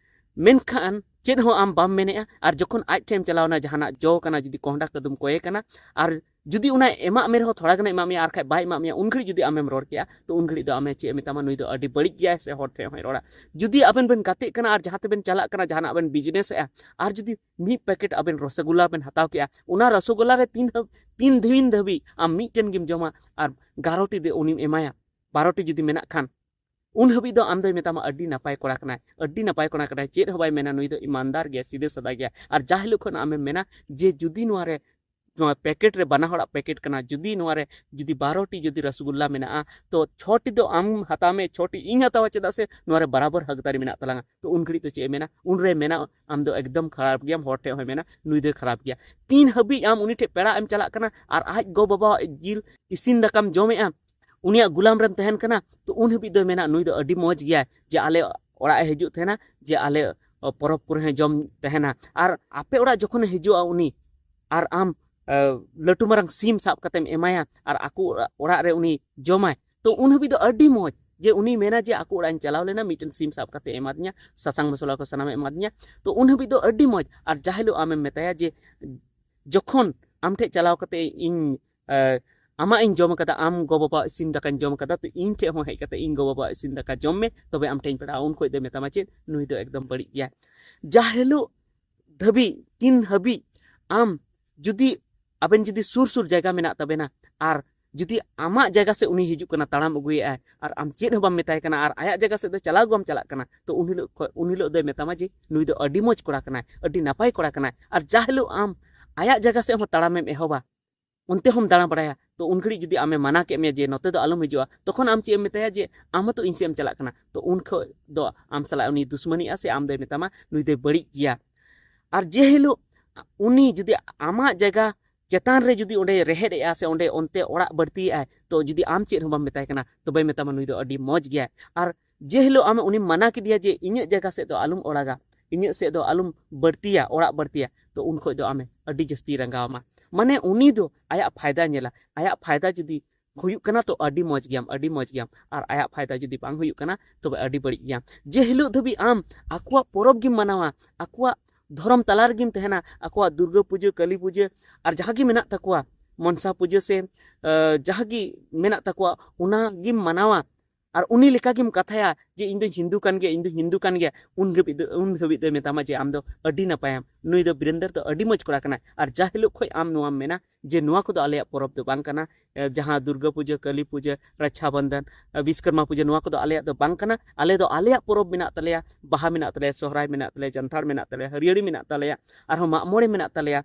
ᱢᱮᱱᱠᱷᱟᱱ ᱪᱮᱫ ᱦᱚᱸ ᱟᱢ ᱵᱟᱢ ᱢᱮᱱᱮᱜᱼᱟ, ᱟᱨ ᱡᱚᱠᱷᱚᱱ ᱟᱡ ᱴᱷᱮᱱ ᱮᱢ ᱪᱟᱞᱟᱣᱱᱟ, ᱡᱟᱦᱟᱱᱟᱜ ᱡᱚ ᱠᱟᱱᱟ, ᱡᱩᱫᱤ ᱠᱚᱸᱦᱰᱟ ᱠᱟᱹᱫᱩᱢ ᱠᱚᱭᱮ ᱠᱟᱱᱟ, ᱟᱨ ᱡᱩᱫᱤ ᱚᱱᱟ ᱮᱢᱟᱜ ᱢᱮ ᱨᱮᱦᱚᱸ ᱛᱷᱚᱲᱟ ᱜᱟᱱᱮ ᱮᱢᱟᱜ ᱢᱮᱭᱟ, ᱟᱨ ᱠᱷᱟᱡ ᱵᱟᱭ ᱮᱢᱟᱜ ᱢᱮᱭᱟ, ᱩᱱ ᱜᱷᱟᱹᱲᱤᱡ ᱡᱩᱫᱤ ᱟᱢᱮᱢ ᱨᱚᱲ ᱠᱮᱜᱼᱟ, ᱛᱚ ᱩᱱ ᱜᱷᱟᱹᱲᱤᱡ ᱫᱚ ᱟᱢᱮ ᱪᱮᱫ ᱮ ᱢᱮᱛᱟᱢᱟ, ᱱᱩᱭ ᱫᱚ ᱟᱹᱰᱤ ᱵᱟᱹᱲᱤᱡ ᱜᱮᱭᱟᱭ ᱥᱮ ᱦᱚᱲ ᱴᱷᱮᱱ ᱦᱚᱸᱭ ᱨᱚᱲᱟ᱾ ᱡᱩᱫᱤ ᱟᱵᱮᱱ ᱵᱮᱱ ᱜᱟᱛᱮᱜ ᱠᱟᱱᱟ ᱟᱨ ᱡᱟᱦᱟᱸ ᱛᱮᱵᱮᱱ ᱪᱟᱞᱟᱜ ᱠᱟᱱᱟ, ᱡᱟᱦᱟᱱᱟᱜ ᱵᱮᱱ ᱵᱤᱡᱽᱱᱮᱥᱮᱜᱼᱟ, ᱟᱨ ᱡᱩᱫᱤ ᱢᱤᱫ ᱯᱮᱠᱮᱴ ᱟᱵᱮᱱ ᱨᱚᱥᱚᱜᱳᱞᱞᱟ ᱵᱮᱱ ᱦᱟᱛᱟᱣ ᱠᱮᱜᱼᱟ, ᱚᱱᱟ ᱨᱚᱥᱚᱜᱳᱞᱞᱟ ᱨᱮ ᱛᱤᱱ ᱦᱟᱹᱵ-, ᱛᱤᱱ ᱫᱤᱱ ᱫᱷᱟᱹᱵᱤᱡ ᱟᱢ ᱢᱤᱫᱴᱮᱱ ᱜᱮᱢ ᱡᱚᱢᱟ ᱟᱨ ᱜᱟᱨᱚᱴᱤ ᱫᱚ ᱩᱱᱤᱢ ᱮᱢᱟᱭᱟ, ᱵᱟᱨᱚᱴᱤ ᱡᱩᱫᱤ ᱢᱮᱱᱟᱜ ᱠᱷᱟᱱ, ᱩᱱ ᱦᱟᱹᱵᱤᱡ ᱫᱚ ᱟᱢ ᱫᱚᱭ ᱢᱮᱛᱟᱢᱟ, "ᱟᱹᱰᱤ ᱱᱟᱯᱟᱭ ᱠᱚᱲᱟ ᱠᱟᱱᱟᱭ, ᱟᱹᱰᱤ ᱱᱟᱯᱟᱭ ᱠᱚᱲᱟ ᱠᱟᱱᱟᱭ, ᱪᱮᱫ ᱦᱚᱸ ᱵᱟᱭ ᱢᱮᱱᱟ, ᱱᱩᱭ ᱫᱚ ᱤᱢᱟᱱᱫᱟᱨ ᱜᱮᱭᱟ, ᱥᱤᱫᱷᱟᱹ ᱥᱟᱫᱟ ᱜᱮᱭᱟ᱾" ᱟᱨ ᱡᱟ ᱦᱤᱞᱳᱜ ᱠᱷᱚᱱ ᱟᱢᱮᱢ ᱢᱮᱱᱟ ᱡᱮ ᱡᱩᱫᱤ ᱱᱚᱣᱟ ᱨᱮ, ᱱᱚᱣᱟ ᱯᱮᱠᱮᱴ ᱨᱮ ᱵᱟᱱᱟ ᱦᱚᱲᱟᱜ ᱯᱮᱠᱮᱴ ᱠᱟᱱᱟ, ᱡᱩᱫᱤ ᱱᱚᱣᱟ ᱨᱮ ᱡᱩᱫᱤ ᱵᱟᱨᱚᱴᱤ ᱡᱩᱫᱤ ᱨᱚᱥᱚᱜᱳᱞᱞᱟ ᱢᱮᱱᱟᱜᱼᱟ, ᱛᱚ ᱪᱷᱚᱴᱤ ᱫᱚ ᱟᱢ ᱦᱟᱛᱟᱣ ᱢᱮ, ᱪᱷᱚᱴᱤ ᱤᱧ ᱦᱟᱛᱟᱣᱟ, ᱪᱮᱫᱟᱜ ᱥᱮ ᱱᱚᱣᱟ ᱨᱮ ᱵᱟᱨᱟᱵᱚᱨ ᱦᱟᱠᱫᱟᱨᱤ ᱢᱮᱱᱟᱜ ᱛᱟᱞᱟᱝᱟ᱾ ᱛᱚ ᱩᱱ ᱜᱷᱟᱹᱲᱤᱡ ᱫᱚ ᱪᱮᱫ ᱮ ᱢᱮᱱᱟ? ᱩᱱ ᱨᱮ ᱢᱮᱱᱟ, "ᱟᱢ ᱫᱚ ᱮᱠᱫᱚᱢ ᱠᱷᱟᱨᱟᱯ ᱜᱮᱭᱟᱢ", ᱦᱚᱲ ᱴᱷᱮᱱ ᱦᱚᱸᱭ ᱢᱮᱱᱟ, "ᱱᱩᱭ ᱫᱚᱭ ᱠᱷᱟᱨᱟᱯ ᱜᱮᱭᱟ᱾" ᱛᱤᱱ ᱦᱟᱹᱵᱤᱡ ᱟᱢ ᱩᱱᱤ ᱴᱷᱮᱱ ᱯᱮᱲᱟ ᱮᱢ ᱪᱟᱞᱟᱜ ᱠᱟᱱᱟ ᱟᱨ ᱟᱡ ᱜᱚ ᱵᱟᱵᱟᱣᱟᱜ ᱡᱤᱞ ᱤᱥᱤᱱ ᱫᱟᱠᱟᱢ ᱡᱚᱢᱮᱜᱼᱟ, ᱩᱱᱤᱭᱟᱜ ᱜᱩᱞᱟᱢ ᱨᱮᱢ ᱛᱟᱦᱮᱱ ᱠᱟᱱᱟ, ᱛᱚ ᱩᱱ ᱦᱟᱹᱵᱤᱡ ᱫᱚᱭ ᱢᱮᱱᱟ, "ᱱᱩᱭ ᱫᱚ ᱟᱹᱰᱤ ᱢᱚᱡᱽ ᱜᱮᱭᱟᱭ, ᱡᱮ ᱟᱞᱮ ᱚᱲᱟᱜ ᱮ ᱦᱤᱡᱩᱜ ᱛᱟᱦᱮᱱᱟ, ᱡᱮ ᱟᱞᱮ, ᱚ, ᱯᱚᱨᱚᱵᱽ ᱠᱚᱨᱮ ᱦᱚᱸᱭ ᱡᱚᱢ ᱛᱟᱦᱮᱱᱟ᱾" ᱟᱨ ᱟᱯᱮ ᱚᱲᱟᱜ ᱡᱚᱠᱷᱚᱱᱮ ᱦᱤᱡᱩᱜᱼᱟ ᱩᱱᱤ, ᱟᱨ ᱟᱢ ᱞᱟᱹᱴᱩ ᱢᱟᱨᱟᱝ ᱥᱤᱢ ᱥᱟᱵ ᱠᱟᱛᱮᱢ ᱮᱢᱟᱭᱟ ᱟᱨ ᱟᱠᱚ ᱚᱲᱟᱜ ᱨᱮ ᱩᱱᱤ ᱡᱚᱢᱟᱭ, ᱛᱚ ᱩᱱ ᱦᱟᱹᱵᱤᱡ ᱫᱚ ᱟᱹᱰᱤ ᱢᱚᱡᱽ᱾ ᱡᱮ ᱩᱱᱤ ᱢᱮᱱᱟ ᱡᱮ ᱟᱠᱚ ᱚᱲᱟᱜ ᱤᱧ ᱪᱟᱞᱟᱣ ᱞᱮᱱᱟ, ᱢᱤᱫᱴᱮᱱ ᱥᱤᱢ ᱥᱟᱵ ᱠᱟᱛᱮ ᱮᱢᱟᱫᱤᱧᱟ, ᱥᱟᱥᱟᱝ ᱢᱚᱥᱞᱟ ᱠᱚ ᱥᱟᱱᱟᱢᱮ ᱮᱢᱟᱫᱤᱧᱟ, ᱛᱚ ᱩᱱ ᱦᱟᱹᱵᱤᱡ ᱫᱚ ᱟᱹᱰᱤ ᱢᱚᱡᱽ᱾ ᱟᱨ ᱡᱟ ᱦᱤᱞᱳᱜ ᱟᱢᱮᱢ ᱢᱮᱛᱟᱭᱟ ᱡᱮ ᱡᱚᱠᱷᱚᱱ ᱟᱢ ᱴᱷᱮᱡ ᱪᱟᱞᱟᱣ ᱠᱟᱛᱮ ᱤᱧ ᱟᱢᱟᱜ ᱤᱧ ᱡᱚᱢ ᱠᱟᱫᱟ, ᱟᱢ ᱜᱚ ᱵᱟᱵᱟ ᱤᱥᱤᱱ ᱫᱟᱠᱟᱧ ᱡᱚᱢ ᱠᱟᱫᱟ, ᱛᱚ ᱤᱧ ᱴᱷᱮᱡ ᱦᱚᱸ ᱦᱮᱡ ᱠᱟᱛᱮ ᱤᱧ ᱜᱚ ᱵᱟᱵᱟ ᱤᱥᱤᱱ ᱫᱟᱠᱟ ᱡᱚᱢ ᱢᱮ, ᱛᱚᱵᱮ ᱟᱢ ᱴᱷᱮᱡ ᱤᱧ ᱯᱮᱲᱟᱜᱼᱟ᱾ ᱩᱱ ᱠᱷᱚᱡ ᱫᱚᱭ ᱢᱮᱛᱟᱢᱟ ᱪᱮᱫ, ᱱᱩᱭ ᱫᱚ ᱮᱠᱫᱚᱢ ᱵᱟᱹᱲᱤᱡ ᱜᱮᱭᱟ᱾ ᱡᱟ ᱦᱤᱞᱳᱜ ᱫᱷᱟᱹᱵᱤᱡ ᱛᱤᱱ ᱦᱟᱹᱵᱤᱡ ᱟᱢ ᱡᱩᱫᱤ, ᱟᱵᱮᱱ ᱡᱩᱫᱤ ᱥᱩᱨ ᱥᱩᱨ ᱡᱟᱭᱜᱟ ᱢᱮᱱᱟᱜ ᱛᱟᱵᱮᱱᱟ ᱟᱨ ᱡᱩᱫᱤ ᱟᱢᱟᱜ ᱡᱟᱭᱜᱟ ᱥᱮᱫ ᱩᱱᱤ ᱦᱤᱡᱩᱜ ᱠᱟᱱᱟ, ᱛᱟᱲᱟᱢ ᱟᱹᱜᱩᱭᱮᱫ ᱟᱭ ᱟᱨ ᱟᱢ ᱪᱮᱫ ᱦᱚᱸ ᱵᱟᱢ ᱢᱮᱛᱟᱭ ᱠᱟᱱᱟ ᱟᱨ ᱟᱭᱟᱜ ᱡᱟᱭᱜᱟ ᱥᱮᱫ ᱫᱚ ᱪᱟᱞᱟᱣ ᱜᱮ ᱵᱟᱢ ᱪᱟᱞᱟᱜ ᱠᱟᱱᱟ, ᱛᱚ ᱩᱱ ᱦᱤᱞᱳᱜ ᱠᱷᱚᱡ, ᱩᱱ ᱦᱤᱞᱳᱜ ᱫᱚᱭ ᱢᱮᱛᱟᱢᱟ ᱡᱮ ᱱᱩᱭ ᱫᱚ ᱟᱹᱰᱤ ᱢᱚᱡᱽ ᱠᱚᱲᱟ ᱠᱟᱱᱟᱭ, ᱟᱹᱰᱤ ᱱᱟᱯᱟᱭ ᱠᱚᱲᱟ ᱠᱟᱱᱟᱭ᱾ ᱟᱨ ᱡᱟ ᱦᱤᱞᱳᱜ ᱟᱢ ᱟᱭᱟᱜ ᱡᱟᱭᱜᱟ ᱥᱮᱫ ᱦᱚᱸ ᱛᱟᱲᱟᱢᱮᱢ ᱮᱦᱚᱵᱟ, ᱚᱱᱛᱮ ᱦᱚᱸᱢ ᱫᱟᱬᱟ ᱵᱟᱲᱟᱭᱟ, ᱛᱚ ᱩᱱ ᱜᱷᱟᱹᱲᱤᱡ ᱡᱩᱫᱤ ᱟᱢᱮ ᱢᱟᱱᱟ ᱠᱮᱫ ᱢᱮᱭᱟ ᱡᱮ ᱱᱚᱛᱮ ᱫᱚ ᱟᱞᱚᱢ ᱦᱤᱡᱩᱜᱼᱟ, ᱛᱚᱠᱷᱚᱱ ᱟᱢ ᱪᱮᱫ ᱮᱢ ᱢᱮᱛᱟᱭᱟ ᱡᱮ ᱟᱢ ᱦᱚᱸᱛᱚ ᱤᱧ ᱥᱮᱫ ᱮᱢ ᱪᱟᱞᱟᱜ ᱠᱟᱱᱟ, ᱛᱚ ᱩᱱ ᱠᱷᱚᱡ ᱫᱚ ᱟᱢ ᱥᱟᱞᱟᱜ ᱩᱱᱤ ᱫᱩᱥᱢᱟᱱᱤᱜᱼᱟ ᱥᱮ ᱟᱢ ᱫᱚᱭ ᱢᱮᱛᱟᱢᱟ ᱱᱩᱭ ᱫᱚᱭ ᱵᱟᱹᱲᱤᱡ ᱜᱮᱭᱟ᱾ ᱟᱨ ᱡᱮ ᱦᱤᱞᱳᱜ ᱩᱱᱤ ᱡᱩᱫᱤ ᱟᱢᱟᱜ ᱡᱟᱭᱜᱟ ᱪᱮᱛᱟᱱ ᱨᱮ ᱡᱩᱫᱤ ᱚᱸᱰᱮ ᱨᱮᱦᱮᱫ ᱮᱜᱼᱟ ᱥᱮ ᱚᱸᱰᱮ ᱚᱱᱛᱮ ᱚᱲᱟᱜ ᱵᱟᱹᱲᱛᱤᱭᱮᱜᱼᱟᱭ, ᱛᱚ ᱡᱩᱫᱤ ᱟᱢ ᱪᱮᱫ ᱦᱚᱸ ᱵᱟᱢ ᱢᱮᱛᱟᱭ ᱠᱟᱱᱟ, ᱛᱚᱵᱮᱭ ᱢᱮᱛᱟᱢᱟ ᱱᱩᱭ ᱫᱚ ᱟᱹᱰᱤ ᱢᱚᱡᱽ ᱜᱮᱭᱟᱭ᱾ ᱟᱨ ᱡᱮ ᱦᱤᱞᱳᱜ ᱟᱢ ᱩᱱᱤᱢ ᱢᱟᱱᱟ ᱠᱮᱫᱮᱭᱟ ᱡᱮ ᱤᱧᱟᱹᱜ ᱡᱟᱭᱜᱟ ᱥᱮᱫ ᱫᱚ ᱟᱞᱚᱢ ᱚᱲᱟᱜᱟ, ᱤᱧᱟᱹᱜ ᱥᱮᱫ ᱫᱚ ᱟᱞᱚᱢ ᱵᱟᱹᱲᱛᱤᱭᱟ, ᱚᱲᱟᱜ ᱵᱟᱹᱲᱛᱤᱭᱟ, ᱛᱚ ᱩᱱ ᱠᱷᱚᱡ ᱫᱚ ᱟᱢᱮ ᱟᱹᱰᱤ ᱡᱟᱹᱥᱛᱤ ᱨᱟᱸᱜᱟᱣ ᱟᱢᱟ᱾ ᱢᱟᱱᱮ ᱩᱱᱤ ᱫᱚ ᱟᱭᱟᱜ ᱯᱷᱟᱭᱫᱟ ᱧᱮᱞᱟ, ᱟᱭᱟᱜ ᱯᱷᱟᱭᱫᱟ ᱡᱩᱫᱤ ᱦᱩᱭᱩᱜ ᱠᱟᱱᱟ ᱛᱚ ᱟᱹᱰᱤ ᱢᱚᱡᱽ ᱜᱮᱭᱟᱢ, ᱟᱹᱰᱤ ᱢᱚᱡᱽ ᱜᱮᱭᱟᱢ, ᱟᱨ ᱟᱭᱟᱜ ᱯᱷᱟᱭᱫᱟ ᱡᱩᱫᱤ ᱵᱟᱝ ᱦᱩᱭᱩᱜ ᱠᱟᱱᱟ ᱛᱚᱵᱮ ᱟᱹᱰᱤ ᱵᱟᱹᱲᱤᱡ ᱜᱮᱭᱟᱢ᱾ ᱡᱮ ᱦᱤᱞᱳᱜ ᱫᱷᱟᱹᱵᱤᱡ ᱟᱢ ᱟᱠᱚᱣᱟᱜ ᱯᱚᱨᱚᱵᱽ ᱜᱮᱢ ᱢᱟᱱᱟᱣᱟ, ᱟᱠᱚᱣᱟᱜ ᱫᱷᱚᱨᱚᱢ ᱛᱟᱞᱟ ᱨᱮᱜᱮᱢ ᱛᱟᱦᱮᱱᱟ, ᱟᱠᱚᱣᱟᱜ ᱫᱩᱨᱜᱟᱹ ᱯᱩᱡᱟᱹ, ᱠᱟᱹᱞᱤ ᱯᱩᱡᱟᱹ, ᱟᱨ ᱡᱟᱦᱟᱸ ᱜᱮ ᱢᱮᱱᱟᱜ ᱛᱟᱠᱚᱣᱟ, ᱢᱚᱱᱥᱟ ᱯᱩᱡᱟᱹ ᱥᱮ ᱡᱟᱦᱟᱸ ᱜᱮ ᱢᱮᱱᱟᱜ ᱛᱟᱠᱚᱣᱟ, ᱚᱱᱟ ᱜᱮᱢ ᱢᱟᱱᱟᱣᱟ, ᱟᱨ ᱩᱱᱤ ᱞᱮᱠᱟ ᱜᱮᱢ ᱠᱟᱛᱷᱟᱭᱟ ᱡᱮ ᱤᱧ ᱫᱚᱧ ᱦᱤᱱᱫᱩ ᱠᱟᱱ ᱜᱮᱭᱟ, ᱤᱧ ᱫᱚᱧ ᱦᱤᱱᱫᱩ ᱠᱟᱱ ᱜᱮᱭᱟ, ᱩᱱ ᱦᱟᱹᱵᱤᱡ ᱫᱚ, ᱩᱱ ᱦᱟᱹᱵᱤᱡ ᱫᱚᱭ ᱢᱮᱛᱟᱢᱟ ᱡᱮ ᱟᱢ ᱫᱚ ᱟᱹᱰᱤ ᱱᱟᱯᱟᱭᱟᱢ, ᱱᱩᱭ ᱫᱚ ᱵᱤᱨᱮᱱᱫᱟᱨ ᱫᱚ ᱟᱹᱰᱤ ᱢᱚᱡᱽ ᱠᱚᱲᱟ ᱠᱟᱱᱟᱭ᱾ ᱟᱨ ᱡᱟ ᱦᱤᱞᱳᱜ ᱠᱷᱚᱡ ᱟᱢ ᱱᱚᱣᱟᱢ ᱢᱮᱱᱟ ᱡᱮ ᱱᱚᱣᱟ ᱠᱚᱫᱚ ᱟᱞᱮᱭᱟᱜ ᱯᱚᱨᱚᱵᱽ ᱫᱚ ᱵᱟᱝ ᱠᱟᱱᱟ, ᱡᱟᱦᱟᱸ ᱫᱩᱨᱜᱟᱹ ᱯᱩᱡᱟᱹ, ᱠᱟᱹᱞᱤ ᱯᱩᱡᱟᱹ, ᱨᱟᱠᱷᱟ ᱵᱚᱱᱫᱷᱚᱱ, ᱵᱤᱥᱠᱚᱨᱢᱟ ᱯᱩᱡᱟᱹ, ᱱᱚᱣᱟ ᱠᱚᱫᱚ ᱟᱞᱮᱭᱟᱜ ᱫᱚ ᱵᱟᱝ ᱠᱟᱱᱟ᱾ ᱟᱞᱮ ᱫᱚ ᱟᱞᱮᱭᱟᱜ ᱯᱚᱨᱚᱵᱽ ᱢᱮᱱᱟᱜ ᱛᱟᱞᱮᱭᱟ, ᱵᱟᱦᱟ ᱢᱮᱱᱟᱜ ᱛᱟᱞᱮᱭᱟ, ᱥᱚᱦᱨᱟᱭ ᱢᱮᱱᱟᱜ ᱛᱟᱞᱮᱭᱟ, ᱡᱟᱱᱛᱷᱟᱲ ᱢᱮᱱᱟᱜ ᱛᱟᱞᱮᱭᱟ, ᱦᱟᱹᱨᱭᱟᱹᱲᱤ ᱢᱮᱱᱟᱜ ᱛᱟᱞᱮᱭᱟ, ᱟᱨᱦᱚᱸ ᱢᱟᱜ ᱢᱚᱬᱮ ᱢᱮᱱᱟᱜ ᱛᱟᱞᱮᱭᱟ,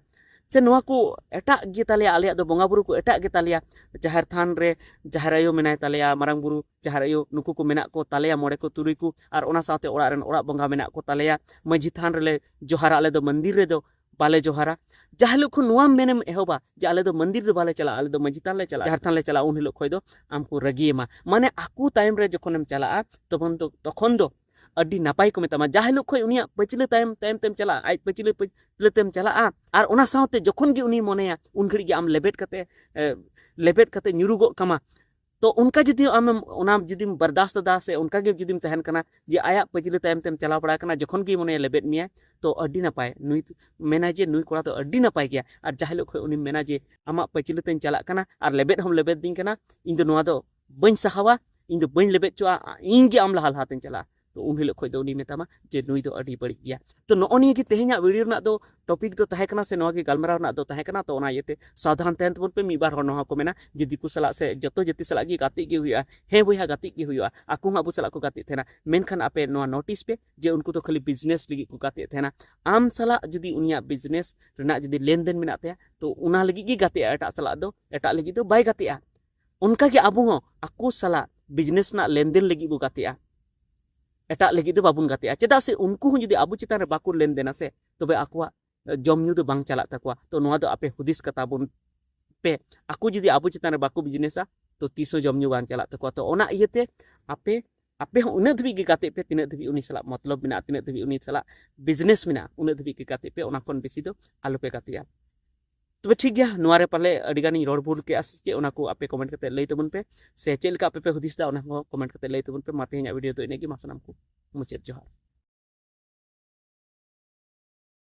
ᱥᱮ ᱱᱚᱣᱟ ᱠᱚ ᱮᱴᱟᱜ ᱜᱮ ᱛᱟᱞᱮᱭᱟ, ᱟᱞᱮᱭᱟᱜ ᱫᱚ ᱵᱚᱸᱜᱟ ᱵᱩᱨᱩ ᱠᱚ ᱮᱴᱟᱜ ᱜᱮ ᱛᱟᱞᱮᱭᱟ᱾ ᱡᱟᱦᱮᱨ ᱛᱷᱟᱱ ᱨᱮ ᱡᱟᱦᱮᱨ ᱟᱭᱳ ᱢᱮᱱᱟᱭ ᱛᱟᱞᱮᱭᱟ, ᱢᱟᱨᱟᱝ ᱵᱩᱨᱩ, ᱡᱟᱦᱮᱨ ᱟᱭᱳ, ᱱᱩᱠᱩ ᱠᱚ ᱢᱮᱱᱟᱜ ᱠᱚ ᱛᱟᱞᱮᱭᱟ, ᱢᱚᱬᱮ ᱠᱚ ᱛᱩᱨᱩᱭ ᱠᱚ, ᱟᱨ ᱚᱱᱟ ᱥᱟᱶᱛᱮ ᱚᱲᱟᱜ ᱨᱮᱱ ᱚᱲᱟᱜ ᱵᱚᱸᱜᱟ ᱢᱮᱱᱟᱜ ᱠᱚ ᱛᱟᱞᱮᱭᱟ᱾ ᱢᱟᱹᱡᱷᱤ ᱛᱷᱟᱱ ᱨᱮᱞᱮ ᱡᱚᱦᱟᱨᱟ, ᱟᱞᱮ ᱫᱚ ᱢᱚᱱᱫᱤᱨ ᱨᱮᱫᱚ ᱵᱟᱞᱮ ᱡᱚᱦᱟᱨᱟ᱾ ᱡᱟᱦᱟᱸ ᱦᱤᱞᱳᱜ ᱠᱷᱚᱱ ᱱᱚᱣᱟᱢ ᱢᱮᱱᱮᱢ ᱮᱦᱚᱵᱟ ᱡᱮ ᱟᱞᱮ ᱫᱚ ᱢᱚᱱᱫᱤᱨ ᱫᱚ ᱵᱟᱞᱮ ᱪᱟᱞᱟᱜᱼᱟ, ᱟᱞᱮ ᱫᱚ ᱢᱟᱹᱡᱷᱤ ᱛᱷᱟᱱ ᱞᱮ ᱪᱟᱞᱟᱜᱼᱟ, ᱡᱟᱦᱮᱨ ᱛᱷᱟᱱ ᱞᱮ ᱪᱟᱞᱟᱜᱼᱟ, ᱩᱱ ᱦᱤᱞᱳᱜ ᱠᱷᱚᱡ ᱫᱚ ᱟᱢ ᱠᱚ ᱨᱟᱹᱜᱤᱭᱟᱢᱟ᱾ ᱢᱟᱱᱮ ᱟᱠᱚ ᱛᱟᱭᱚᱢ ᱨᱮ ᱡᱚᱠᱷᱚᱱᱮᱢ ᱪᱟᱞᱟᱜᱼᱟ, ᱛᱚᱠᱷᱚᱱ ᱫᱚ, ᱛᱚᱠᱷᱚᱱ ᱫᱚ ᱟᱹᱰᱤ ᱱᱟᱯᱟᱭ ᱠᱚ ᱢᱮᱛᱟᱢᱟ᱾ ᱡᱟᱦᱟᱸ ᱦᱤᱞᱳᱜ ᱠᱷᱚᱱ ᱩᱱᱤᱭᱟᱜ ᱯᱟᱹᱪᱷᱞᱟᱹ ᱛᱟᱭᱚᱢ ᱛᱟᱭᱚᱢ ᱛᱮᱢ ᱪᱟᱞᱟᱜᱼᱟ, ᱟᱡ ᱯᱟᱹᱪᱷᱞᱟᱹ ᱯᱟᱹᱪᱷᱞᱟᱹ ᱛᱮᱢ ᱪᱟᱞᱟᱜᱼᱟ, ᱟᱨ ᱚᱱᱟ ᱥᱟᱶᱛᱮ ᱡᱚᱠᱷᱚᱱ ᱜᱮ ᱩᱱᱤ ᱢᱚᱱᱮᱭᱟ, ᱩᱱ ᱜᱷᱟᱹᱲᱤᱡ ᱜᱮ ᱟᱢ ᱞᱮᱵᱮᱫ ᱠᱟᱛᱮ, ᱮ, ᱞᱮᱵᱮᱫ ᱠᱟᱛᱮ ᱧᱩᱨᱩᱜᱚᱜ ᱠᱟᱢᱟ᱾ ᱛᱚ ᱚᱱᱠᱟ ᱡᱩᱫᱤ ᱟᱢᱮᱢ, ᱚᱱᱟ ᱡᱩᱫᱤᱢ ᱵᱟᱨᱫᱟᱥᱛ ᱮᱫᱟ ᱥᱮ ᱚᱱᱠᱟ ᱜᱮ ᱡᱩᱫᱤᱢ ᱛᱟᱦᱮᱱ ᱠᱟᱱᱟ ᱡᱮ ᱟᱭᱟᱜ ᱯᱟᱹᱪᱷᱞᱟᱹ ᱛᱟᱭᱚᱢ ᱛᱮᱢ ᱪᱟᱞᱟᱣ ᱵᱟᱲᱟ ᱟᱠᱟᱱᱟ, ᱡᱚᱠᱷᱚᱱ ᱜᱮ ᱢᱚᱱᱮᱭᱟ ᱞᱮᱵᱮᱫ ᱢᱮᱭᱟᱭ, ᱛᱚ ᱟᱹᱰᱤ ᱱᱟᱯᱟᱭ, ᱱᱩᱭ ᱢᱮᱱᱟᱭ ᱡᱮ ᱱᱩᱭ ᱠᱚᱲᱟ ᱫᱚ ᱟᱹᱰᱤ ᱱᱟᱯᱟᱭ ᱜᱮᱭᱟ, ᱟᱨ ᱡᱟᱦᱟᱸ ᱦᱤᱞᱳᱜ ᱠᱷᱚᱱ ᱩᱱᱤᱢ ᱢᱮᱱᱟ ᱡᱮ ᱟᱢᱟᱜ ᱯᱟᱹᱪᱷᱞᱟᱹ ᱛᱮᱧ ᱪᱟᱞᱟᱜ ᱠᱟᱱᱟ ᱟᱨ ᱞᱮᱵᱮᱫ ᱦᱚᱸᱢ ᱞᱮᱵᱮᱫ ᱫᱤᱧ ᱠᱟᱱᱟ, ᱤᱧ ᱫᱚ ᱱᱚᱣᱟ ᱫᱚ ᱵᱟᱹᱧ ᱥᱟᱦᱟᱣᱟ, ᱤᱧ ᱫᱚ ᱵᱟᱹᱧ ᱞᱮᱵᱮᱫ ᱦᱚᱪᱚᱣᱟᱜᱼᱟ, ᱤᱧ ᱜᱮ ᱟᱢ ᱞᱟᱦᱟ ᱞᱟᱦᱟ ᱛᱮᱧ ᱪᱟᱞᱟᱜᱼᱟ, ᱛᱚ ᱩᱱ ᱦᱤᱞᱳᱜ ᱠᱷᱚᱱ ᱫᱚ ᱩᱱᱤ ᱢᱮᱛᱟᱢᱟ ᱡᱮ ᱱᱩᱭ ᱫᱚ ᱟᱹᱰᱤ ᱵᱟᱹᱲᱤᱡ ᱜᱮᱭᱟ᱾ ᱛᱚ ᱱᱚᱜᱼᱚ ᱱᱤᱭᱟᱹ ᱜᱮ ᱛᱮᱦᱮᱧᱟᱜ ᱵᱷᱤᱰᱤᱭᱳ ᱨᱮᱱᱟᱜ ᱫᱚ ᱴᱚᱯᱤᱠ ᱫᱚ ᱛᱟᱦᱮᱸ ᱠᱟᱱᱟ, ᱥᱮ ᱱᱚᱣᱟ ᱜᱮ ᱜᱟᱞᱢᱟᱨᱟᱣ ᱨᱮᱱᱟᱜ ᱫᱚ ᱛᱟᱦᱮᱸ ᱠᱟᱱᱟ᱾ ᱛᱚ ᱚᱱᱟ ᱤᱭᱟᱹᱛᱮ ᱥᱟᱵᱫᱷᱟᱱ ᱛᱟᱦᱮᱱ ᱛᱟᱵᱚᱱ ᱯᱮ᱾ ᱢᱤᱫ ᱵᱟᱨ ᱦᱚᱲ ᱱᱚᱣᱟ ᱠᱚ ᱢᱮᱱᱟ ᱡᱮ ᱫᱤᱠᱩ ᱥᱟᱞᱟᱜ ᱥᱮ ᱡᱚᱛᱚ ᱡᱟᱹᱛᱤ ᱥᱟᱞᱟᱜ ᱜᱮ ᱜᱟᱛᱮᱜ ᱜᱮ ᱦᱩᱭᱩᱜᱼᱟ᱾ ᱦᱮᱸ ᱵᱚᱭᱦᱟ, ᱜᱟᱛᱮᱜ ᱜᱮ ᱦᱩᱭᱩᱜᱼᱟ, ᱟᱠᱚ ᱦᱚᱸ ᱟᱵᱚ ᱥᱟᱞᱟᱜ ᱠᱚ ᱜᱟᱛᱮᱜ ᱛᱟᱦᱮᱱᱟ, ᱢᱮᱱᱠᱷᱟᱱ ᱟᱯᱮ ᱱᱚᱣᱟ ᱱᱳᱴᱤᱥ ᱯᱮ ᱡᱮ ᱩᱱᱠᱩ ᱫᱚ ᱠᱷᱟᱹᱞᱤ ᱵᱤᱡᱽᱱᱮᱥ ᱞᱟᱹᱜᱤᱫ ᱠᱚ ᱜᱟᱛᱮᱜ ᱛᱟᱦᱮᱱᱟ᱾ ᱟᱢ ᱥᱟᱞᱟᱜ ᱡᱩᱫᱤ ᱩᱱᱤᱭᱟᱜ ᱵᱤᱡᱽᱱᱮᱥ ᱨᱮᱱᱟᱜ ᱡᱩᱫᱤ ᱞᱮᱱᱫᱮᱱ ᱢᱮᱱᱟᱜ ᱛᱟᱭᱟ, ᱛᱚ ᱚᱱᱟ ᱞᱟᱹᱜᱤᱫ ᱜᱮ ᱜᱟᱛᱮᱜᱼᱟ, ᱮᱴᱟᱜ ᱥᱟᱞᱟᱜ ᱫᱚ, ᱮᱴᱟᱜ ᱞᱟᱹᱜᱤᱫ ᱫᱚ ᱵᱟᱭ ᱜᱟᱛᱮᱜᱼᱟ᱾ ᱚᱱᱠᱟ ᱜᱮ ᱟᱵᱚ ᱦᱚᱸ ᱟᱠᱚ ᱥᱟᱞᱟᱜ ᱵᱤᱡᱽᱱᱮᱥ ᱨᱮᱱᱟᱜ ᱞᱮᱱᱫᱮᱱ ᱞᱟᱹᱜᱤᱫ ᱵᱚ ᱜᱟᱛᱮᱜᱼᱟ, ᱮᱴᱟᱜ ᱞᱟᱹᱜᱤᱫ ᱫᱚ ᱵᱟᱵᱚᱱ ᱜᱟᱛᱮᱜᱼᱟ᱾ ᱪᱮᱫᱟᱜ ᱥᱮ ᱩᱱᱠᱩ ᱦᱚᱸ ᱡᱩᱫᱤ ᱟᱵᱚ ᱪᱮᱛᱟᱱ ᱨᱮ ᱵᱟᱠᱚ ᱞᱮᱱᱫᱮᱱᱟ ᱥᱮ, ᱛᱚᱵᱮ ᱟᱠᱚᱣᱟᱜ ᱡᱚᱢ ᱧᱩ ᱫᱚ ᱵᱟᱝ ᱪᱟᱞᱟᱜ ᱛᱟᱠᱚᱣᱟ᱾ ᱛᱚ ᱱᱚᱣᱟ ᱫᱚ ᱟᱯᱮ ᱦᱩᱫᱤᱥ ᱠᱟᱛᱟ ᱵᱚᱱ ᱯᱮ, ᱟᱠᱚ ᱡᱩᱫᱤ ᱟᱵᱚ ᱪᱮᱛᱟᱱ ᱨᱮ ᱵᱟᱠᱚ ᱵᱤᱡᱽᱱᱮᱥᱟ, ᱛᱚ ᱛᱤᱥ ᱦᱚᱸ ᱡᱚᱢ ᱧᱩ ᱵᱟᱝ ᱪᱟᱞᱟᱜ ᱛᱟᱠᱚᱣᱟ᱾ ᱛᱚ ᱚᱱᱟ ᱤᱭᱟᱹᱛᱮ ᱟᱯᱮ, ᱟᱯᱮ ᱦᱚᱸ ᱩᱱᱟᱹᱜ ᱫᱷᱟᱹᱵᱤᱡ ᱜᱮ ᱜᱟᱛᱮᱜ ᱯᱮ, ᱛᱤᱱᱟᱹᱜ ᱫᱷᱟᱹᱵᱤᱡ ᱩᱱᱤ ᱥᱟᱞᱟᱜ ᱢᱚᱛᱞᱚᱵ ᱢᱮᱱᱟᱜᱼᱟ, ᱛᱤᱱᱟᱹᱜ ᱫᱷᱟᱹᱵᱤᱡ ᱩᱱᱤ ᱥᱟᱞᱟᱜ ᱵᱤᱡᱽᱱᱮᱥ ᱢᱮᱱᱟᱜᱼᱟ, ᱩᱱᱟᱹᱜ ᱫᱷᱟᱹᱵᱤᱡ ᱜᱮ ᱜᱟᱛᱮᱜ ᱯᱮ, ᱚᱱᱟ ᱠᱷᱚᱱ ᱵᱮᱥᱤ ᱫᱚ ᱟᱞᱚᱯᱮ ᱜᱟᱛᱮᱜᱼᱟ᱾ ᱛᱚᱵᱮ ᱴᱷᱤᱠ ᱜᱮᱭᱟ, ᱱᱚᱣᱟ ᱨᱮ ᱯᱟᱞᱮ ᱟᱹᱰᱤ ᱜᱟᱱᱤᱧ ᱨᱚᱲ ᱵᱷᱩᱞ ᱠᱮᱜᱼᱟ ᱥᱮ ᱪᱮᱫ, ᱚᱱᱟ ᱠᱚ ᱟᱯᱮ ᱠᱚᱢᱮᱱᱴ ᱠᱟᱛᱮ ᱞᱟᱹᱭ ᱛᱟᱵᱚᱱ ᱯᱮ, ᱥᱮ ᱪᱮᱫ ᱞᱮᱠᱟ ᱟᱯᱮ ᱯᱮ ᱦᱩᱫᱤᱥ ᱫᱟ, ᱚᱱᱟ ᱦᱚᱸ ᱠᱚᱢᱮᱱᱴ ᱠᱟᱛᱮ ᱞᱟᱹᱭ ᱛᱟᱵᱚᱱ ᱯᱮ᱾ ᱢᱟ ᱛᱮᱦᱮᱧᱟᱜ ᱵᱷᱤᱰᱤᱭᱳ ᱫᱚ ᱤᱱᱟᱹᱜ ᱜᱮ, ᱢᱟ ᱥᱟᱱᱟᱢ ᱠᱚ ᱢᱩᱪᱟᱹᱫ ᱡᱚᱦᱟᱨ᱾